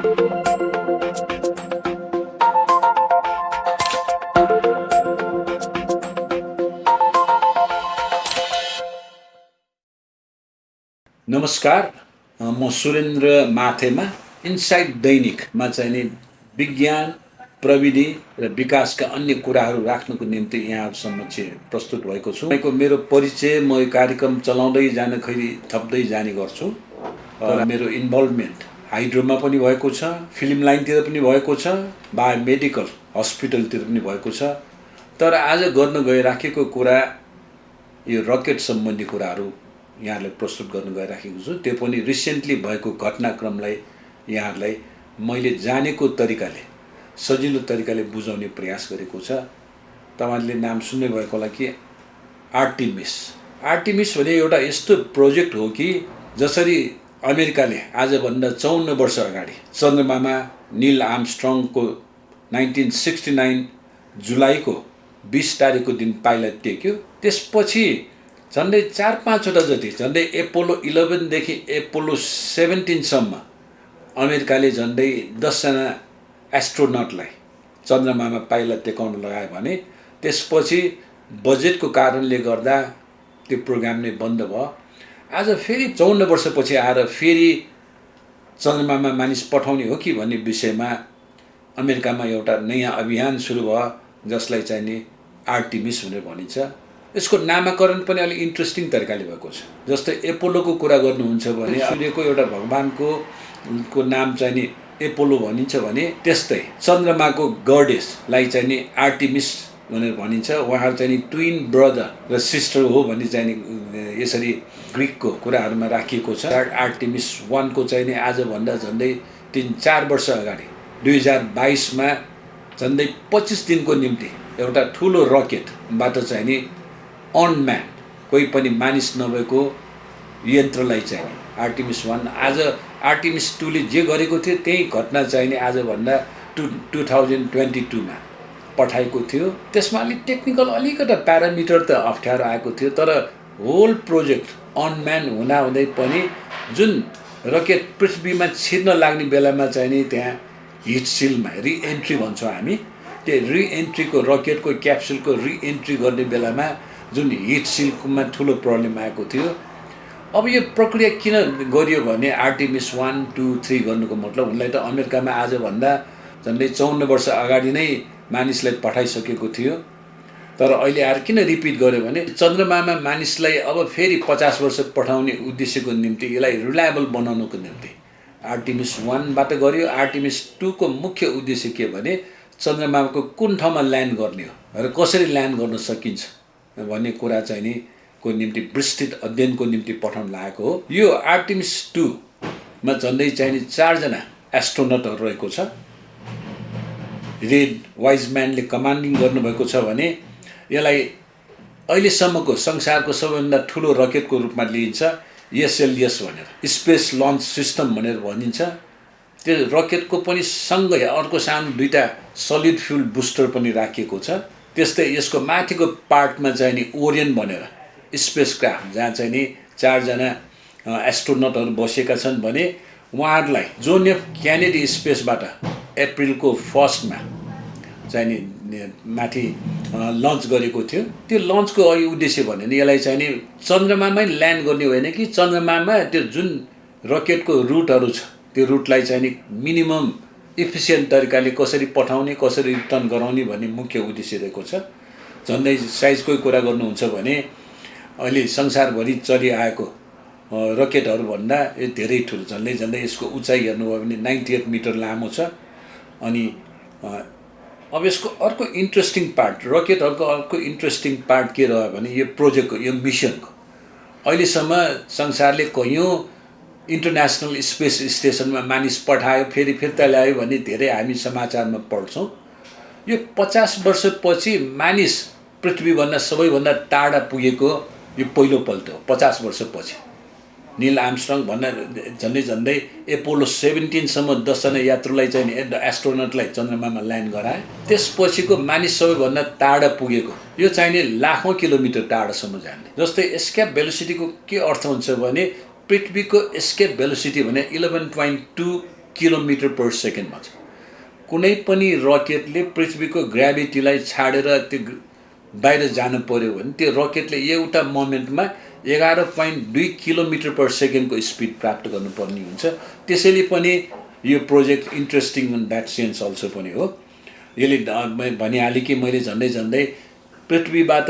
नमस्कार, म सुरेन्द्र माथेमा इनसाइड दैनिकमा चाहिँ नि विज्ञान, प्रविधि र विकासका अन्य कुराहरू राख्नको निम्ति यहाँहरूसम्म चाहिँ प्रस्तुत भएको छु। मेरो परिचय म यो कार्यक्रम चलाउँदै जाँदाखेरि थप्दै जाने गर्छु। मेरो इन्भल्भमेन्ट हाइड्रोमा पनि भएको छ, फिल्म लाइनतिर पनि भएको छ, बायोमेडिकल हस्पिटलतिर पनि भएको छ। तर आज गर्न गइराखेको कुरा यो रकेट सम्बन्धी कुराहरू यहाँलाई प्रस्तुत गर्न गइराखेको छु। त्यो पनि रिसेन्टली भएको घटनाक्रमलाई यहाँहरूलाई मैले जानेको तरिकाले सजिलो तरिकाले बुझाउने प्रयास गरेको छ। तपाईहरुले नाम सुन्ने भएको होला कि आर्टिमिस। आर्टिमिस भने एउटा यस्तो प्रोजेक्ट हो कि जसरी अमेरिकाले आजभन्दा 54 वर्ष अगाडि चन्द्रमामा नील आर्मस्ट्रङको 1969 जुलाईको 20 तारिकको दिन पाइला टेक्यो। त्यसपछि झन्डै 4-5 वटा जति झन्डै एपोलो 11 देखि एपोलो 17 सम्म अमेरिकाले झन्डै 10 जना एस्ट्रोनटलाई चन्द्रमामा पाइला टेकाउन लगायो भने त्यसपछि बजेटको कारणले गर्दा त्यो प्रोग्राम नै बन्द भयो। आज फेरि 54 वर्षपछि आएर फेरि चन्द्रमामा मानिस पठाउने हो कि भन्ने विषयमा अमेरिकामा एउटा नयाँ अभियान सुरु भयो, जसलाई चाहिँ नि आर्टिमिस भनेर भनिन्छ। यसको नामाकरण पनि अलिक इन्ट्रेस्टिङ तरिकाले भएको छ। जस्तै एपोलोको कुरा गर्नुहुन्छ भने सूर्यको एउटा भगवानको नाम चाहिँ नि एपोलो भनिन्छ भने त्यस्तै चन्द्रमाको गडेसलाई चाहिँ नि आर्टिमिस भनेर भनिन्छ। उहाँ चाहिँ नि ट्विन ब्रदर र सिस्टर हो भन्ने चाहिँ नि यसरी ग्रिकको कुराहरूमा राखिएको छ। आर्टिमिस 1 को चाहिँ नि आजभन्दा झन्डै 3-4 वर्ष अगाडि 2022 मा झन्डै 25 दिनको निम्ति एउटा ठुलो रकेटबाट चाहिँ नि अनम्यान कोही पनि मानिस नभएको यन्त्रलाई चाहिँ आर्टिमिस 1 आज आर्टिमिस 2 ले जे गरेको थियो त्यही घटना चाहिँ नि आजभन्दा 2022 मा पठाएको थियो। त्यसमा अलिक टेक्निकल अलिकता प्यारामिटर त अप्ठ्यारो आएको थियो, तर होल प्रोजेक्ट अनम्यान हुँदाहुँदै पनि जुन रकेट पृथ्वीमा छिर्न लाग्ने बेलामा चाहिँ नि त्यहाँ हिट सिलमा रिएन्ट्री भन्छौँ हामी, त्यो रिएन्ट्रीको रकेटको क्याप्सुलको रिएन्ट्री गर्ने बेलामा जुन हिट सिलमा ठुलो प्रब्लम आएको थियो। अब यो प्रक्रिया किन गरियो भने आर्टिमिस 1, 2, 3 गर्नुको मतलब उनलाई त अमेरिकामा आजभन्दा झन्डै 54 वर्ष अगाडि नै मानिसलाई पठाइसकेको थियो। तर अहिले आएर किन रिपिट गर्यो भने चन्द्रमामा मानिसलाई अब फेरि 50 वर्ष पठाउने उद्देश्यको निम्ति यसलाई रिलायबल बनाउनको निम्ति आर्टिमिस 1 बाट गर्यो। आर्टिमिस 2 को मुख्य उद्देश्य के भने चन्द्रमाको कुन ठाउँमा ल्यान्ड गर्ने हो र कसरी ल्यान्ड गर्न सकिन्छ भन्ने कुरा चाहिँ नि को निम्ति विस्तृत अध्ययनको निम्ति पठाउन लागेको हो। यो आर्टिमिस 2 मा झन्डै चाहिँ नि 4 जना एस्ट्रोनटहरू रहेको छ। रेड वाइजम्यानले कमान्डिङ गर्नुभएको छ भने यसलाई अहिलेसम्मको संसारको सबैभन्दा ठुलो रकेटको रूपमा लिइन्छ। एसएलएस भनेर स्पेस लन्च सिस्टम भनेर भनिन्छ। त्यो रकेटको पनि सँगै अर्को सानो 2टा सलिड फ्युल बुस्टर पनि राखिएको छ। त्यस्तै यसको माथिको पार्टमा चाहिँ नि ओरियन भनेर स्पेसक्राफ्ट जहाँ चाहिँ नि 4 जना एस्ट्रोनटहरू बसेका छन् भने उहाँहरूलाई जोन एफ क्यानेडी स्पेसबाट अप्रिलको 1 मा चाहिँ नि माथि लन्च गरेको थियो। त्यो लन्चको उद्देश्य भने नि यसलाई चाहिँ नि चन्द्रमामै ल्यान्ड गर्ने होइन कि चन्द्रमामा त्यो जुन रकेटको रुटहरू छ त्यो रुटलाई चाहिँ नि मिनिमम इफिसियन्ट तरिकाले कसरी पठाउने कसरी रिटर्न गराउने भन्ने मुख्य उद्देश्य रहेको छ। झन्डै साइजको कुरा गर्नुहुन्छ भने अहिले संसारभरि चलिआएको रकेटहरूभन्दा यो धेरै ठुलो, झन्डै यसको उचाइ हेर्नुभयो भने 98 मिटर लामो छ। अनि अब यसको अर्को इन्ट्रेस्टिङ पार्ट, रकेटहरूको अर्को इन्ट्रेस्टिङ पार्ट के रह्यो भने यो प्रोजेक्टको यो मिसनको अहिलेसम्म संसारले कयौँ इन्टरनेसनल स्पेस स्टेसनमा मानिस पठायो, फेरि फिर्ता ल्यायो भन्ने धेरै हामी समाचारमा पढ्छौँ। यो 50 वर्षपछि मानिस पृथ्वीभन्दा सबैभन्दा टाढा पुगेको यो पहिलोपल्ट हो। 50 वर्षपछि नील आर्मस्ट्रङ भन्दा झन्डै एपोलो 17 सम्म 10 जना यात्रुलाई चाहिँ एस्ट्रोनटलाई चन्द्रमामा ल्यान्ड गराए। त्यसपछिको मानिस सबैभन्दा टाढा पुगेको यो चाहिँ नि लाखौँ किलोमिटर टाढासम्म जाने। जस्तै एस्केप भेलोसिटीको के अर्थ हुन्छ भने पृथ्वीको एस्केप भेलोसिटी भने 11.2 किलोमिटर पर सेकेन्डमा छ। कुनै पनि रकेटले पृथ्वीको ग्राभिटीलाई छाडेर त्यो बाहिर जानु पर्यो भने त्यो रकेटले एउटा मोमेन्टमा 11.2 किलोमिटर पर सेकेन्डको स्पिड प्राप्त गर्नुपर्ने हुन्छ। त्यसैले पनि यो project interesting in that sense also पनि हो। यसले भनिहालेँ कि मैले झन्डै पृथ्वीबाट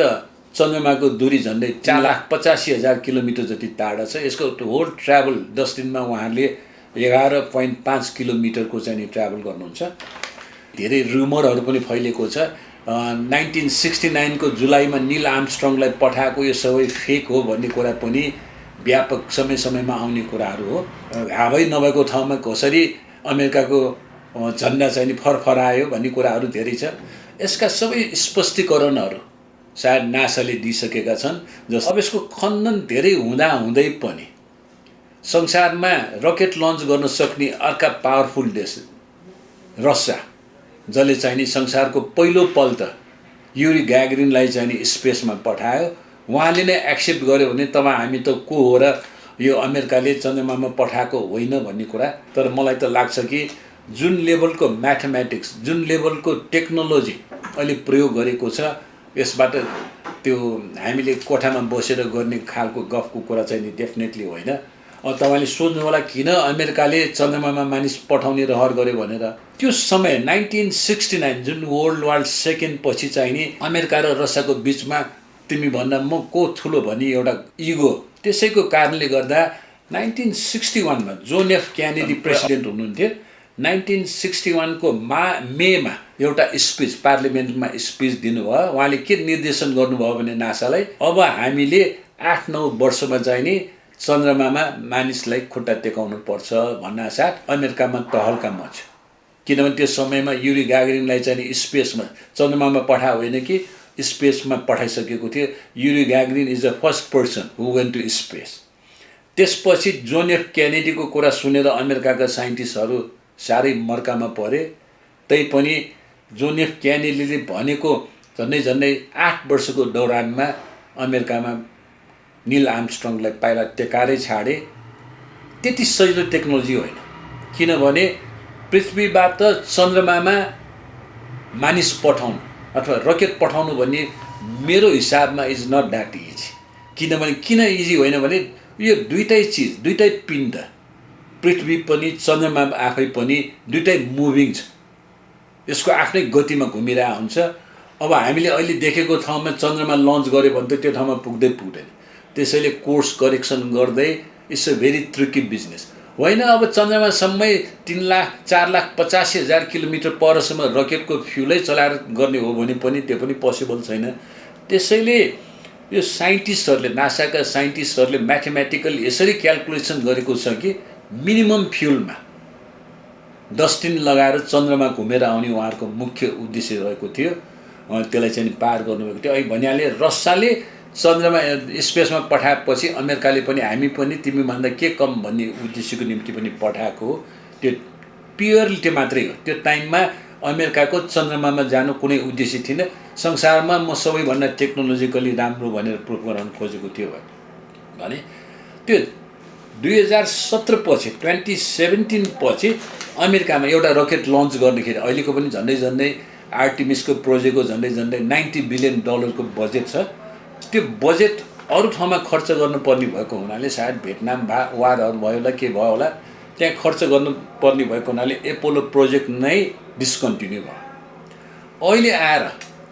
चन्द्रमाको दूरी झन्डै 4,85,000 किलोमिटर जति टाढा छ। यसको होल ट्राभल 10 दिनमा उहाँहरूले 11.5 किलोमिटरको चाहिँ नि ट्राभल गर्नुहुन्छ। धेरै रुमरहरू पनि फैलिएको छ। 1969 को जुलाईमा नील आर्मस्ट्रङलाई पठाएको यो सबै फेक हो भन्ने कुरा पनि व्यापक समयमा आउने कुराहरू हो। हावै नभएको ठाउँमा कसरी अमेरिकाको झन्डा चाहिँ नि फरफरायो भन्ने कुराहरू धेरै छ। यसका सबै स्पष्टीकरणहरू सायद नासाले दिइसकेका छन्। जस अब यसको खण्डन धेरै हुँदै पनि संसारमा रकेट लन्च गर्न सक्ने अर्का पावरफुल देश रसिया, जसले चाहिँ नि संसारको पहिलोपल्ट युरी ग्यागरिनलाई चाहिँ नि स्पेसमा पठायो, उहाँले नै एक्सेप्ट गर्यो भने तब हामी त को हो र यो अमेरिकाले चन्द्रमामा पठाएको होइन भन्ने कुरा। तर मलाई त लाग्छ कि जुन लेभलको म्याथमेटिक्स, जुन लेभलको टेक्नोलोजी अहिले प्रयोग गरेको छ, यसबाट त्यो हामीले कोठामा बसेर गर्ने खालको गफको कुरा चाहिँ नि डेफिनेटली होइन। तपाईँले सोध्नु होला किन अमेरिकाले चन्द्रमामा मानिस पठाउने रहर गर्यो भनेर। त्यो समय 1969 जुन वर्ल्ड वार सेकेन्ड पछि चाहिँ नि अमेरिका र रसियाको बिचमा तिमी भन्दा म को ठुलो भनी एउटा इगो, त्यसैको कारणले गर्दा 1961 मा जोन एफ केनेडी प्रेसिडेन्ट हुनुहुन्थ्यो। 1961 को मेमा एउटा स्पिच पार्लिमेन्टमा स्पिच दिनुभयो। उहाँले के निर्देशन गर्नुभयो भने नासालाई अब हामीले 8-9 वर्षमा चाहिँ नि चन्द्रमामा मानिसलाई खुट्टा टेकाउनु पर्छ भन्नासाथ अमेरिकामा तहल्का मच्यो। किनभने त्यो समयमा युरी ग्यागरिनलाई चाहिँ नि स्पेसमा चन्द्रमामा पठायो होइन कि स्पेसमा पठाइसकेको थियो। Yuri Gagarin is the first person who went to space. त्यसपछि जोन एफ केनेडीको कुरा सुनेर अमेरिकाका साइन्टिस्टहरू साह्रै मर्कामा परे। तैपनि जोन एफ केनेडीले भनेको झन्डै 8 वर्षको दौरानमा अमेरिकामा नील आर्मस्ट्रङलाई पाइला टेकारै छाडे। त्यति सजिलो टेक्नोलोजी होइन, किनभने पृथ्वीबाट चन्द्रमामा मानिस पठाउनु अथवा रकेट पठाउनु भन्ने मेरो हिसाबमा इज नट द्याट इजी। किनभने किन इजी होइन भने यो दुईटै चिज, दुईटै पिण्ड, पृथ्वी पनि चन्द्रमा आफै पनि दुईटै मुभिङ छ। यसको आफ्नै गतिमा घुमिरहेको हुन्छ। अब हामीले अहिले देखेको ठाउँमा चन्द्रमा लन्च गर्यो भने त त्यो ठाउँमा पुग्दैन। त्यसैले कोर्स करेक्सन गर्दै it's a very tricky business होइन। अब चन्द्रमासम्मै 4,85,000 किलोमिटर परसम्म रकेटको फ्युलै चलाएर गर्ने हो भने पनि त्यो पनि पोसिबल छैन। त्यसैले यो साइन्टिस्टहरूले, नासाका साइन्टिस्टहरूले म्याथमेटिकल यसरी क्यालकुलेसन गरेको छ कि मिनिमम फ्युलमा 10 दिन लगाएर चन्द्रमा घुमेर आउने उहाँहरूको मुख्य उद्देश्य रहेको थियो। त्यसलाई चाहिँ पार गर्नुभएको थियो। अहिले भनिहालेँ रसियाले चन्द्रमा स्पेसमा पठाएपछि अमेरिकाले पनि हामी पनि तिमीभन्दा के कम भन्ने उद्देश्यको निम्ति पनि पठाएको हो। त्यो प्योरली त्यो मात्रै हो। त्यो टाइममा अमेरिकाको चन्द्रमामा जानु कुनै उद्देश्य थिएन। संसारमा म सबैभन्दा टेक्नोलोजिकली राम्रो भनेर प्रुफ गराउन खोजेको थियो भने त्यो 2017 पछि 2017 पछि अमेरिकामा एउटा रकेट लन्च गर्दाखेरि अहिलेको पनि झन्डै आर्टिमिसको प्रोजेक्टको झन्डै $90 बिलियन को बजेट छ। त्यो बजेट अरू ठाउँमा खर्च गर्नुपर्ने भएको हुनाले सायद भियतनाम वारहरू भयो होला के भयो होला त्यहाँ खर्च गर्नुपर्ने भएको हुनाले एपोलो प्रोजेक्ट नै डिस्कन्टिन्यू भयो। अहिले आएर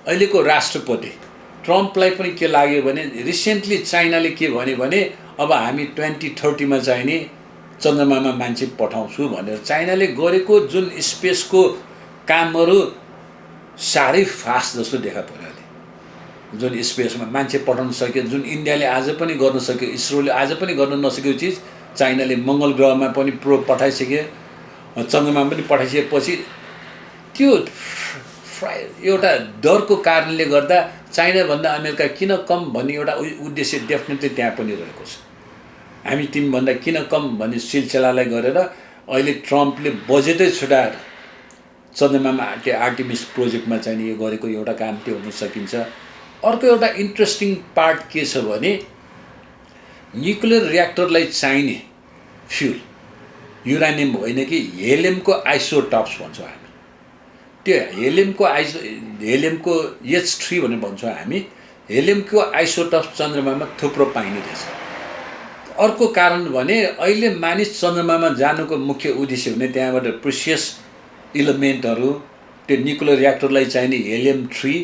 अहिलेको राष्ट्रपति ट्रम्पलाई पनि के लाग्यो भने रिसेन्टली चाइनाले के भन्यो भने अब हामी 2030 मा चाहिँ नि चन्द्रमामा मान्छे पठाउँछु भनेर चाइनाले गरेको जुन स्पेसको कामहरू साह्रै फास्ट जस्तो देखा पर्यो। जुन स्पेसमा मान्छे पठाउन सक्यो, जुन इन्डियाले आज पनि गर्न सक्यो, इसरोले आज पनि गर्न नसकेको चिज चाइनाले मङ्गल ग्रहमा पनि प्रोब पठाइसक्यो, चन्द्रमामा पनि पठाइसकेपछि त्यो एउटा डरको कारणले गर्दा चाइनाभन्दा अमेरिका किन कम भन्ने एउटा उद्देश्य डेफिनेटली त्यहाँ पनि रहेको छ। हामी तिमीभन्दा किन कम भन्ने सिलसिलालाई गरेर अहिले ट्रम्पले बजेटै छुटाएर चन्द्रमामा त्यो आर्टिमिस प्रोजेक्टमा चाहिँ यो गरेको एउटा काम त्यो हुन सकिन्छ। अर्को एउटा इन्ट्रेस्टिङ पार्ट के छ भने न्युक्लियर रियाक्टरलाई चाहिने फ्युल युरानियम होइन कि हेलियमको आइसोटप्स भन्छौँ हामी। त्यो हेलियमको H3 भनेर भन्छौँ हामी। हेलियमको आइसोटप्स चन्द्रमामा थुप्रो पाइने रहेछ। अर्को कारण भने अहिले मानिस चन्द्रमामा जानुको मुख्य उद्देश्य हुने त्यहाँबाट प्रिसियस इलिमेन्टहरू, त्यो न्युक्लियर रियाक्टरलाई चाहिने हेलियम-3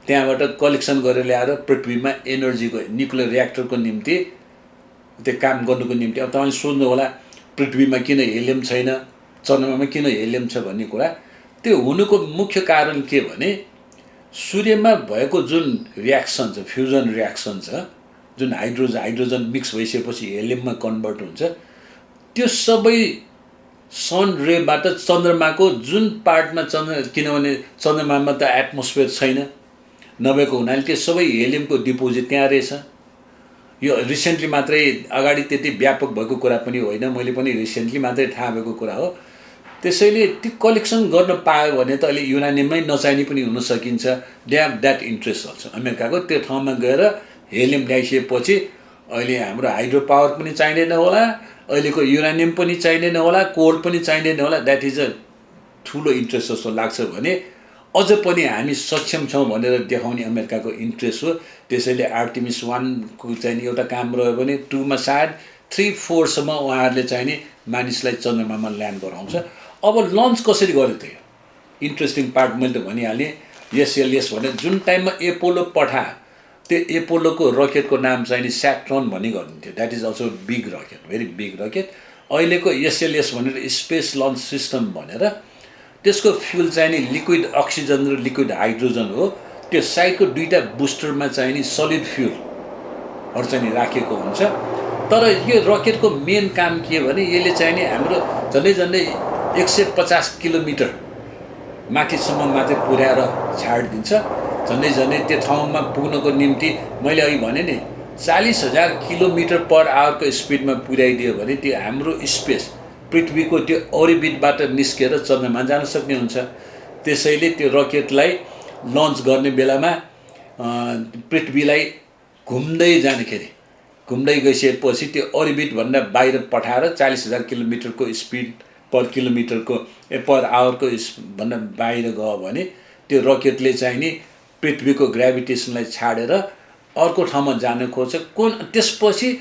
त्यहाँबाट कलेक्सन गरेर ल्याएर पृथ्वीमा एनर्जीको न्युक्लियर रियाक्टरको निम्ति त्यो काम गर्नुको निम्ति। अब तपाईँले सोध्नु होला पृथ्वीमा किन हेलियम छैन, चन्द्रमामा किन हेलियम छ भन्ने कुरा। त्यो हुनुको मुख्य कारण के भने सूर्यमा भएको जुन रियाक्सन छ, फ्युजन रियाक्सन छ, जुन हाइड्रोजन मिक्स भइसकेपछि हेलियममा कन्भर्ट हुन्छ, त्यो सबै सन रेबाट चन्द्रमाको जुन पार्टमा किनभने चन्द्रमामा त एटमोस्फियर छैन, नभएको हुनाले त्यो सबै हेलियमको डिपोजिट त्यहाँ रहेछ। यो रिसेन्टली मात्रै, अगाडि त्यति व्यापक भएको कुरा पनि होइन, मैले पनि रिसेन्टली मात्रै थाहा भएको कुरा हो। त्यसैले त्यो कलेक्सन गर्न पायो भने त अहिले युरानियममै नचाहिने पनि हुन सकिन्छ। They have that interest also. अमेरिकाको त्यो ठाउँमा गएर हेलियम ल्याइसकेपछि अहिले हाम्रो हाइड्रो पावर पनि चाहिँदैन होला, अहिलेको युरानियम पनि चाहिँदैन होला, कोल पनि चाहिँदैन होला। द्याट इज अ ठुलो इन्ट्रेस्ट जस्तो लाग्छ भने अझ पनि हामी सक्षम छौँ भनेर देखाउने अमेरिकाको इन्ट्रेस्ट हो। त्यसैले आर्टेमिस 1 को चाहिँ एउटा काम रह्यो भने 2 मा सायद 3-4 उहाँहरूले चाहिने मानिसलाई चन्द्रमामा ल्यान्ड गराउँछ। अब लन्च कसरी गर्यो त? इन्ट्रेस्टिङ पार्ट मैले त भनिहालेँ। SLS भनेर जुन टाइममा एपोलो पठायो, त्यो एपोलोको रकेटको नाम चाहिँ स्याटर्न भन्ने गरिन्थ्यो। That is also big rocket, very big rocket. अहिलेको SLS भनेर स्पेस लन्च सिस्टम भनेर त्यसको फ्युल चाहिने लिक्विड अक्सिजन र लिक्विड हाइड्रोजन हो। त्यो साइडको 2टा बुस्टरमा चाहिने सलिड फ्युलहरू चाहिँ राखेको हुन्छ। तर यो रकेटको मेन काम के भने यसले चाहिने हाम्रो झन्डै 150 किलोमिटर माथिसम्म मात्रै पुर्याएर छाडिदिन्छ। झन्डै त्यो ठाउँमा पुग्नको निम्ति मैले अघि भने नि 40,000 किलोमिटर पर आवरको स्पिडमा पुर्याइदियो भने त्यो हाम्रो स्पेस पृथ्वीको त्यो अर्बिटबाट निस्केर चन्द्रमा जान सक्ने हुन्छ। त्यसैले त्यो रकेटलाई लन्च गर्ने बेलामा पृथ्वीलाई घुम्दै गइसकेपछि त्यो अर्बिटभन्दा बाहिर पठाएर 40,000 किलोमिटरको स्पिड पर आवरको भन्दा बाहिर गयो भने त्यो रकेटले चाहिँ नि पृथ्वीको ग्राभिटेसनलाई छाडेर अर्को ठाउँमा जान खोज्छ। त्यसपछि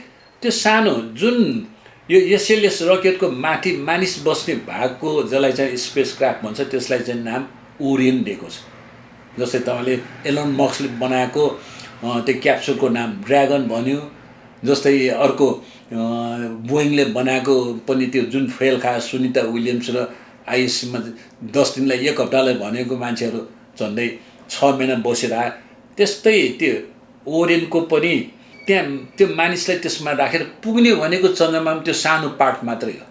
त्यो सानो जुन यो SLS रकेटको माथि मानिस बस्ने भागको जसलाई चाहिँ स्पेस क्राफ्ट भन्छ, त्यसलाई चाहिँ नाम ओरियन दिएको छ। जस्तै तपाईँले एलन मस्कले बनाएको त्यो क्याप्सुलको नाम ड्र्यागन भन्यो। जस्तै अर्को बोइङले बनाएको पनि त्यो जुन फेल खायो सुनिता विलियम्स र आइएससीमा 10 दिनलाई 1 हप्तालाई भनेको मान्छेहरू झन्डै 6 महिना बसेर आयो। त्यस्तै त्यो ओरियनको पनि त्यहाँ त्यो मानिसलाई त्यसमा राखेर पुग्ने भनेको चन्द्रमामा त्यो सानो पार्ट मात्रै हो।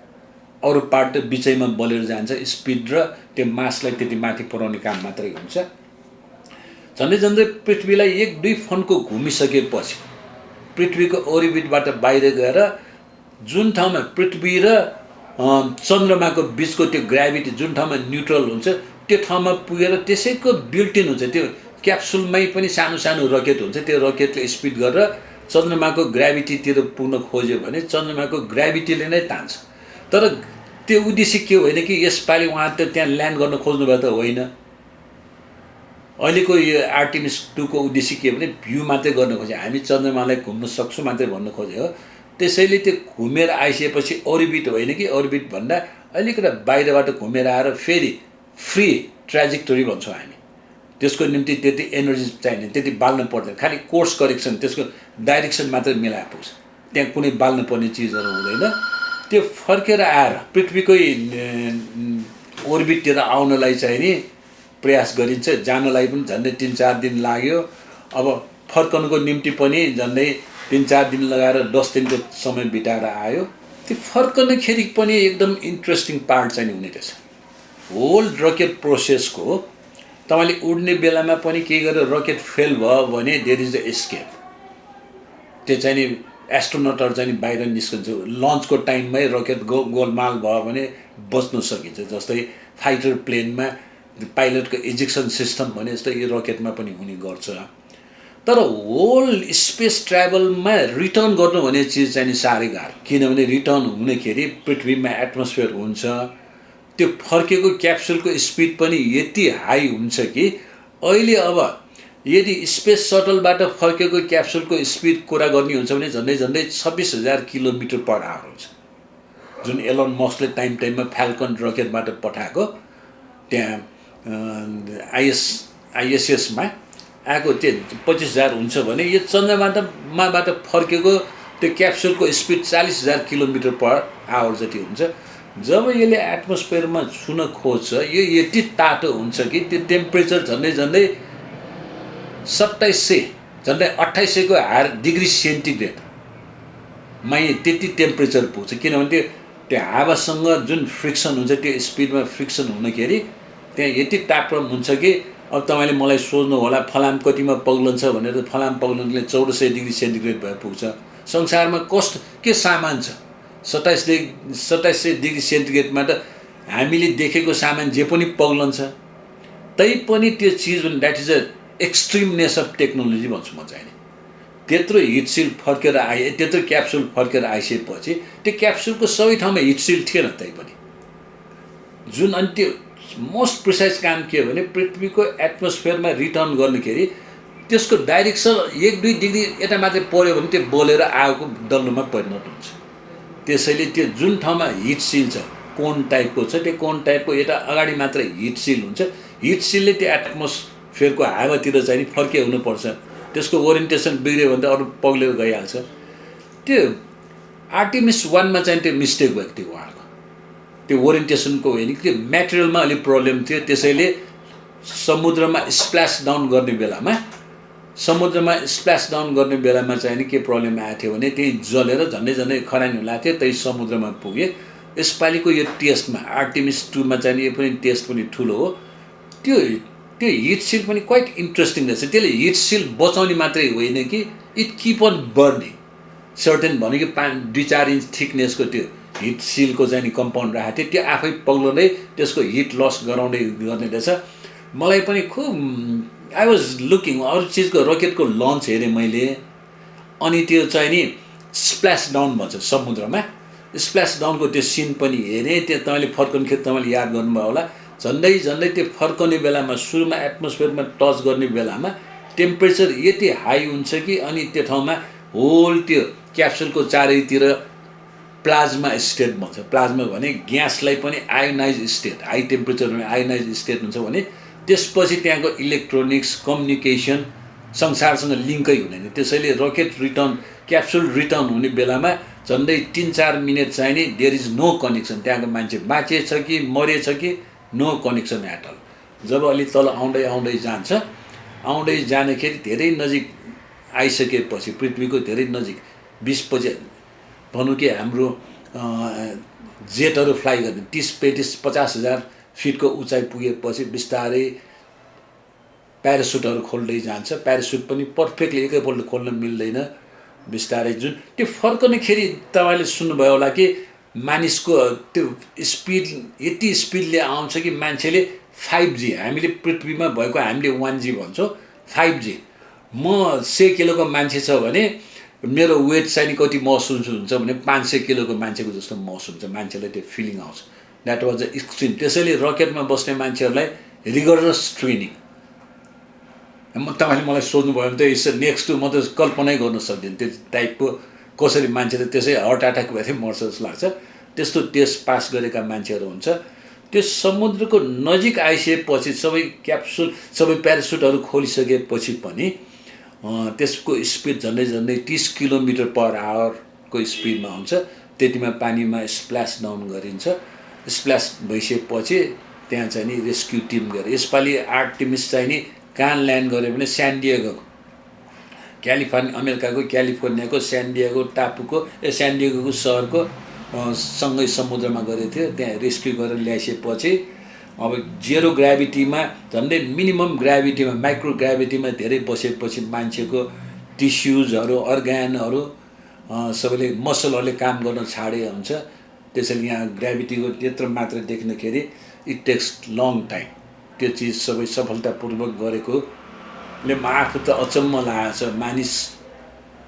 अरू पार्ट त बिचैमा बलेर जान्छ। स्पिड र त्यो मासलाई त्यति माथि पुर्याउने काम मात्रै हुन्छ। झन्डै पृथ्वीलाई 1-2 फन्को घुमिसकेपछि पृथ्वीको अर्बिटबाट बाहिर गएर जुन ठाउँमा पृथ्वी र चन्द्रमाको बिचको त्यो ग्राभिटी जुन ठाउँमा न्युट्रल हुन्छ त्यो ठाउँमा पुगेर त्यसैको बिल्टिन हुन्छ। त्यो क्याप्सुलमै पनि सानो रकेट हुन्छ। त्यो रकेटले स्पिड गरेर चन्द्रमाको ग्राभिटीतिर पुग्न खोज्यो भने चन्द्रमाको ग्राभिटीले नै तान्छ। तर त्यो उद्देश्य के होइन कि यसपालि उहाँ त त्यहाँ ल्यान्ड गर्न खोज्नुभयो त होइन। अहिलेको यो आर्टेमिस 2 को उद्देश्य के भने भ्यू मात्रै गर्न खोज्यो, हामी चन्द्रमालाई घुम्न सक्छौँ मात्रै भन्न खोज्यो हो। त्यसैले त्यो घुमेर आइसकेपछि अर्बिट होइन कि अर्बिटभन्दा अलिकति बाहिरबाट घुमेर आएर फेरि फ्री ट्र्याजेक्टरी भन्छौँ हामी। त्यसको निम्ति त्यति एनर्जी चाहिने, त्यति बाल्नु पर्दैन, खालि कोर्स करेक्सन, त्यसको डाइरेक्सन मात्रै मिलाएर पुग्छ। त्यहाँ कुनै बाल्नु पर्ने चिजहरू हुँदैन। त्यो फर्केर आएर पृथ्वीकै अर्बिटतिर आउनलाई चाहिँ नि प्रयास गरिन्छ। जानलाई पनि झन्डै 3-4 दिन लाग्यो। अब फर्कनुको निम्ति पनि झन्डै 3-4 दिन लगाएर 10 दिनको समय बिताएर आयो। त्यो फर्कनखेरि पनि एकदम इन्ट्रेस्टिङ पार्ट चाहिँ हुने रहेछ। होल रकेट प्रोसेसको तपाईँले उड्ने बेलामा पनि के गरेर रकेट फेल भयो भने देयर इज अ एस्केप। त्यो चाहिँ नि एस्ट्रोनटहरू चाहिँ बाहिर निस्कन्छ। लन्चको टाइममै रकेट गोलमाल भयो भने बच्न सकिन्छ। जस्तै फाइटर प्लेनमा पाइलटको इजेक्सन सिस्टम भने जस्तै यो रकेटमा पनि हुने गर्छ। तर होल स्पेस ट्राभलमा रिटर्न गर्नु भन्ने चिज चाहिँ नि साह्रै गाह्रो, किनभने रिटर्न हुँदाखेरि पृथ्वीमा एटमोस्फियर हुन्छ, त्यो फर्केको क्याप्सुलको स्पिड पनि यति हाई हुन्छ कि अहिले अब यदि स्पेस सटलबाट फर्केको क्याप्सुलको स्पिड कुरा गर्ने हुन्छ भने झन्डै झन्डै 26,000 किलोमिटर पर आवर हुन्छ, जुन एलन मस्कले टाइममा फ्याल्कन रकेटबाट पठाएको त्यहाँ आइएसएसमा आएको त्यो 25,000 हुन्छ भने यो चन्द्रमाबाट फर्केको त्यो क्याप्सुलको स्पिड 40,000 किलोमिटर पर आवर जति हुन्छ। जब यसले एटमोस्फियरमा छुन खोज्छ यो यति तातो हुन्छ कि त्यो टेम्परेचर झन्डै झन्डै 2700 झन्डै 2800 को डिग्री सेन्टिग्रेडमा त्यति टेम्परेचर पुग्छ, किनभने त्यो हावासँग जुन फ्रिक्सन हुन्छ त्यो स्पिडमा फ्रिक्सन हुँदाखेरि त्यहाँ यति तापक्रम हुन्छ कि अब तपाईँले मलाई सोध्नु होला फलाम कतिमा पग्लन्छ भनेर, फलाम पग्लनले 1400 डिग्री सेन्टिग्रेड भएर पुग्छ। संसारमा कस्तो के सामान छ 2700 डिग्री सेन्टिग्रेडमा त हामीले देखेको सामान जे पनि पग्लन्छ, तैपनि त्यो चिज भने that is a extremeness of technology भन्छु म चाहिँ। त्यत्रो हिटसिल फर्केर आए, त्यत्रो क्याप्सुल फर्केर आइसकेपछि त्यो क्याप्सुलको सबै ठाउँमा हिटसिल थिएन तैपनि जुन, अनि त्यो मोस्ट प्रिसाइज काम के हो भने पृथ्वीको एटमोस्फियरमा रिटर्न गर्दाखेरि त्यसको डाइरेक्सन 1-2 डिग्री यता मात्रै पऱ्यो भने त्यो बलेर आगोको डल्लोमा परिणत हुन्छ। त्यसैले त्यो जुन ठाउँमा हिटसिल छ कोन टाइपको छ, त्यो कोन टाइपको यता अगाडि मात्रै हिटसिल हुन्छ, हिटसिलले त्यो एटमोस्फियरको हावातिर चाहिँ फर्के हुनुपर्छ, त्यसको ओरिएन्टेसन बिग्रियो भने त अरू पग्लेर गइहाल्छ। त्यो आर्टेमिस 1 मा चाहिँ त्यो मिस्टेक भएको थियो उहाँको, त्यो ओरिएन्टेसनको होइन कि त्यो मेटेरियलमा अलिक प्रब्लम थियो। त्यसैले समुद्रमा स्प्ल्यास डाउन गर्ने बेलामा चाहिँ नि के प्रब्लम आएको थियो भने त्यही जलेर झन्डै झन्डै खरानी हुँलाको थियो, त्यही समुद्रमा पुगे। यसपालिको यो टेस्टमा आर्टेमिस 2 मा चाहिँ यो पनि टेस्ट पनि ठुलो हो, त्यो हिटसिल पनि क्वाइट इन्ट्रेस्टिङ रहेछ। त्यसले हिटसिल बचाउने मात्रै होइन कि it keep on burning, certain भनेको 5-4 इन्च थिकनेसको त्यो हिटसिलको चाहिँ नि कम्पाउन्ड राखेको थियो, त्यो आफै पग्लँदै त्यसको हिट लस गराउँदै गर्ने रहेछ। मलाई पनि खुब आई वाज लुकिङ, अरू चिजको रकेटको लन्च हेरेँ मैले, अनि त्यो चाहिँ नि स्प्ल्यास डाउन भन्छ समुद्रमा, स्प्ल्यास डाउनको त्यो सिन पनि हेरेँ। त्यो तपाईँले फर्कनखेर तपाईँले याद गर्नुभयो होला, झन्डै झन्डै त्यो फर्कने बेलामा सुरुमा एटमोस्फियरमा टच गर्ने बेलामा टेम्परेचर यति हाई हुन्छ कि अनि त्यो ठाउँमा होल त्यो क्याप्सुलको चारैतिर प्लाज्मा स्टेट भन्छ। प्लाज्मा भने ग्यासलाई पनि आयोनाइज स्टेट, हाई टेम्परेचरमा आयोनाइज स्टेट हुन्छ भने त्यसपछि त्यहाँको इलेक्ट्रोनिक्स कम्युनिकेसन संसारसँग लिङ्कै हुँदैन। त्यसैले रकेट रिटर्न क्याप्सुल रिटर्न हुने बेलामा झन्डै 3-4 मिनट चाहिँ नि देयर इज नो कनेक्सन, त्यहाँको मान्छे बाँचेछ कि मरेछ कि नो कनेक्सन एट अल। जब अलि तल आउँदै आउँदै जान्छ, आउँदै जाँदाखेरि धेरै नजिक आइसकेपछि पृथ्वीको धेरै नजिक 20 भनौँ कि हाम्रो जेटहरू फ्लाइ गर्ने 30-50,000 फिटको उचाइ पुगेपछि बिस्तारै प्यारासुटहरू खोल्दै जान्छ। प्यारासुट पनि पर्फेक्टली एकैपल्ट खोल्न मिल्दैन, बिस्तारै जुन त्यो फर्कनेखेरि तपाईँले सुन्नुभयो होला कि मानिसको त्यो स्पिड यति स्पिडले आउँछ कि मान्छेले 5G, हामीले पृथ्वीमा भएको हामीले 1G भन्छौँ, 5G म 100 किलोको मान्छे छ भने मेरो वेट चाहिँ कति महसुस हुन्छ भने 500 किलोको मान्छेको जस्तो महसुस हुन्छ, मान्छेलाई त्यो फिलिङ आउँछ। That was the extreme. त्यसैले रकेटमा बस्ने मान्छेहरूलाई रिगरस ट्रेनिङ, तपाईँले मलाई सोध्नुभयो भने त इट्स नेक्स्ट टु, म त कल्पनै गर्न सक्दिनँ त्यो टाइपको कसरी मान्छेले त्यसै हार्ट एट्याक भएर मर्छ जस्तो लाग्छ। त्यस्तो टेस्ट पास गरेका मान्छेहरू हुन्छ। त्यो समुद्रको नजिक आइसकेपछि सबै क्याप्सुल सबै प्यारासुटहरू खोलिसकेपछि पनि त्यसको स्पिड झन्डै झन्डै 30 किलोमिटर पर आवरको स्पिडमा हुन्छ। त्यतिमा पानीमा स्प्ल्यास डाउन गरिन्छ। स्प्ल्यास भइसकेपछि त्यहाँ चाहिँ नि रेस्क्यु टिम गरे। यसपालि आर्टेमिस चाहिँ नि कहाँ ल्यान्ड गर्यो भने स्यानडिएगो, अमेरिकाको क्यालिफोर्नियाको स्यानडिएगो टापुको स्यानडिएगोको सहरको सँगै समुद्रमा गरेको थियो। त्यहाँ रेस्क्यु गरेर ल्याइसकेपछि अब जेरो ग्राभिटीमा झन्डै मिनिमम ग्राभिटीमा माइक्रो ग्राभिटीमा धेरै बसेपछि मान्छेको टिस्युजहरू अर्ग्यानहरू सबैले मसलहरूले काम गर्न छाडे हुन्छ। त्यसैले यहाँ ग्राभिटीको त्यत्रो मात्रा देख्दाखेरि इट टेक्स लङ टाइम। त्यो चिज सबै सफलतापूर्वक गरेको म आफू त अचम्म लागेको छ,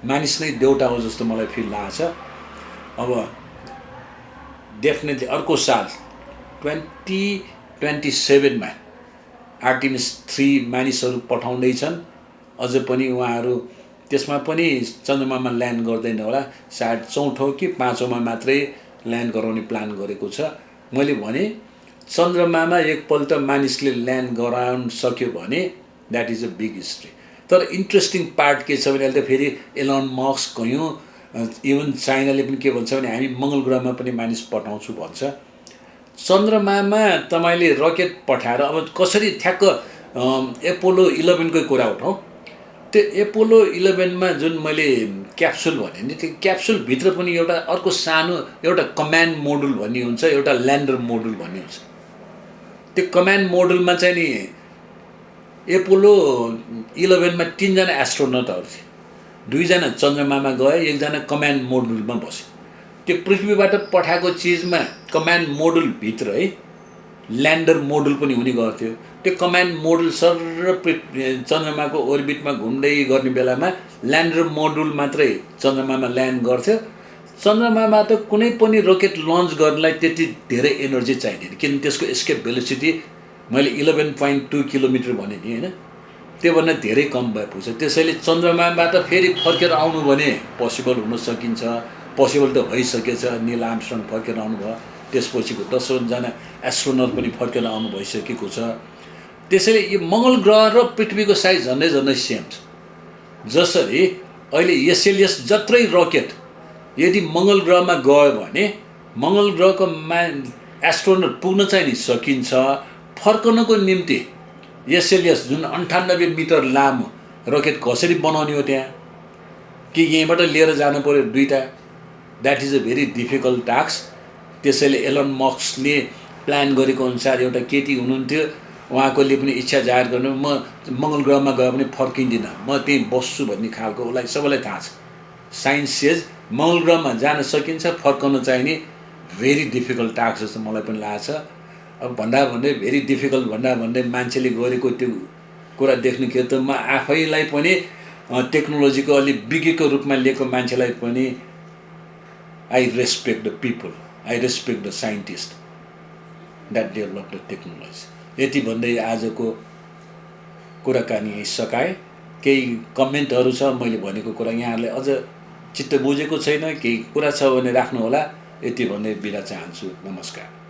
मानिस नै देउटा हो जस्तो मलाई फिल लागेको छ। अब डेफिनेटली अर्को साल 2027मा आर्टिमिस 3 मानिसहरू पठाउँदैछन्। अझ पनि उहाँहरू त्यसमा पनि चन्द्रमामा ल्यान्ड गर्दैन होला, सायद 4औँ कि 5औँमा मात्रै ल्यान्ड गराउने प्लान गरेको छ। मैले भने चन्द्रमामा एकपल्ट मानिसले ल्यान्ड गराउन सक्यो भने that is a big history. तर इन्ट्रेस्टिङ पार्ट के छ भने अहिले त फेरि एलन मस्क कयौँ, इभन चाइनाले पनि के भन्छ भने हामी मङ्गल ग्रहमा पनि मानिस पठाउँछु भन्छ। चन्द्रमामा तपाईँले रकेट पठाएर अब कसरी ठ्याक्क एपोलो 11कै कुरा उठाउँ। त्यो एपोलो 11मा जुन मैले क्याप्सुल भने नि, त्यो क्याप्सुलभित्र पनि एउटा अर्को सानो एउटा कमान्ड मोडुल भन्ने हुन्छ, एउटा ल्यान्डर मोडुल भन्ने हुन्छ। त्यो कमान्ड मोडुलमा चाहिँ नि एपोलो 11मा 3जना एस्ट्रोनटहरू थिए। 2जना चन्द्रमामा गए, 1जना कमान्ड मोडुलमा बस्यो। त्यो पृथ्वीबाट पठाएको चिजमा कमान्ड मोडुलभित्र है ल्यान्डर मोडुल पनि हुने गर्थ्यो। त्यो कमान्ड मोडुल सर चन्द्रमाको ओर्बिटमा घुम्दै गर्ने बेलामा ल्यान्डर मोडुल मात्रै चन्द्रमामा ल्यान्ड गर्थ्यो। चन्द्रमामा त कुनै पनि रकेट लन्च गर्नलाई त्यति धेरै एनर्जी चाहिँदैन, किन त्यसको एस्केप भेलोसिटी मैले 11.2 किलोमिटर भने नि होइन, त्योभन्दा धेरै कम भए पुग्छ। त्यसैले चन्द्रमाबाट फेरि फर्केर आउनु भने पोसिबल हुन सकिन्छ, पोसिबल त भइसकेछ। नील आर्मस्ट्रङ फर्केर आउनुभयो, त्यसपछिको 10जना एस्ट्रोनट पनि फर्केर आउनु भइसकेको छ। त्यसैले यो मङ्गल ग्रह र पृथ्वीको साइज झन्डै झन्डै सेम छ। जसरी अहिले एसएलएस जत्रै रकेट यदि मङ्गल ग्रहमा गयो भने मङ्गल ग्रहको एस्ट्रोनट पुग्न चाहिँ नि सकिन्छ। फर्कनको निम्ति एसएलएस जुन 98 मिटर लामो रकेट कसरी बनाउने हो त्यहाँ, कि यहीँबाट लिएर जानु पऱ्यो 2टा, that is a very difficult task. त्यसैले एलन मस्कले प्लान गरेको अनुसार एउटा केटी हुनुहुन्थ्यो, उहाँकोले पनि इच्छा जाहेर गर्नु, म मङ्गल ग्रहमा गयो भने फर्किँदिनँ, म त्यहीँ बस्छु भन्ने खालको उसलाई सबैलाई थाहा छ। साइन्स सेज मङ्गल ग्रहमा जान सकिन्छ, फर्कन चाहिँ नि भेरी डिफिकल्ट टास्क जस्तो मलाई पनि लागेको छ। अब भन्दै भेरी डिफिकल्ट भन्दै मान्छेले गरेको त्यो कुरा देख्नु के त म आफैलाई पनि टेक्नोलोजीको अलि विज्ञको रूपमा लिएको मान्छेलाई पनि I respect the people, I respect the scientist that develop the technology. यति भन्दै आजको कुराकानी सकाएँ। केही कमेन्टहरू छ मैले भनेको कुरा यहाँहरूले अझ चित्त बुझेको छैन, केही कुरा छ भने राख्नुहोला। यति भन्दै बिदा चाहन्छु। नमस्कार।